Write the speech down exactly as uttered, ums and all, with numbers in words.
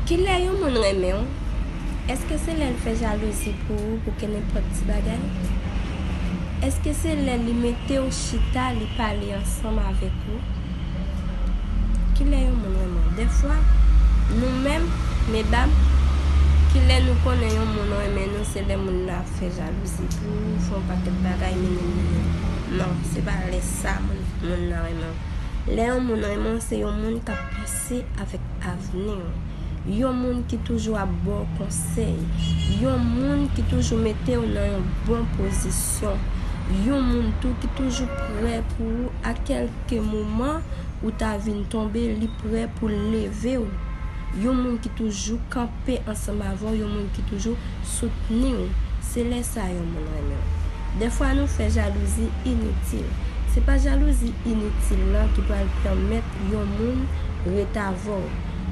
Kilè yon moun renmen w? Èske se lè l fè jalouzi pou ou pou kenenpòt ti bagay? Èske se lè li mete w chita, li pale ansanm avèk ou? Kilè yon moun renmen w? Dèfwa, nou menm, medam, kilè nou konnen yon moun renmen nou, se lè moun nan ap fè jalouzi pou ou, fè yon pakèt bagay, mennen, mennen. Non, se pa lè sa moun, moun nan renmen w. Lè yon moun renmen w, se yon moun k ap panse avèk avni w. Yon moun ki toujou ap ba w konsèy. Yon moun ki toujou mete w nan yon bon pozisyon. Yon moun tou ki toujou prè pou ou a kèlke moman ou ta vin tonbe, li prè pou l leve w. Yon moun ki toujou kanpe ansanm avè w, yon moun ki toujou soutni w. Se lè sa yon moun renmen w. Dèfwa nou fè jalouzi initil. Se pa jalouzi initil lan ki pral pèmèt yon moun ret avè w.